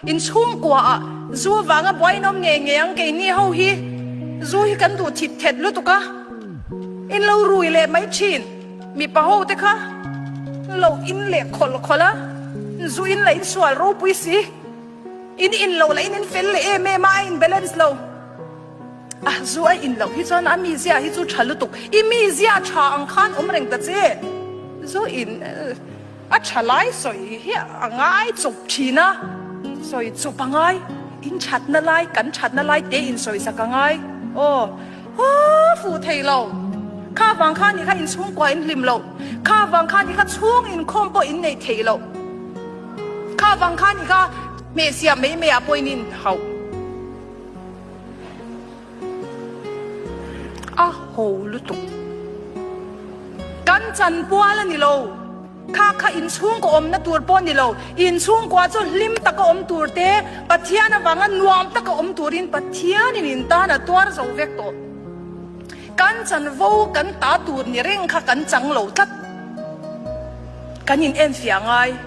In chhungkua ah zu vanga buai in awm ngei ngei ang keini ho hi zu hi kan duh thit thet lutuk a, in lo rui leh mai thin. Mipa ho te kha lo in leh khawlh khawlh a, zu in lah in sual ropui si, in in lo lah in in fel leh em em a, a in balance lo. A zu a in loh hi chuan a mizia hi chu tha lutuk, i mizia tha ang khan awm reng ta che, zu in a tha lai sawi hi a ngai chawp thin a, sawi chawp a ngai, in thatna lai kan thatna lai te in sawi sak a ngai aw, aw fuh thei lo, kha vang khan i kha inchhungkua in hlim loh, kha vang khan i kha chhung inkhawm pawh in neih theih loh, kha vang khan i kha hmehsiam mai mai ah pawh in inhauh. A ho lutuk. Kan chanpual a ni lo. Kha kha inchhungkaw awmna tur pawh a ni lo. Inchhungkua chu hlim taka awm tur te, Pathian avanga nuam taka awm turin Pathianin in tan a tuar zo vek tawh. Kan chanvo kan ta tur ni reng kha kan chang lo tlat. Kan in enfiah ngai.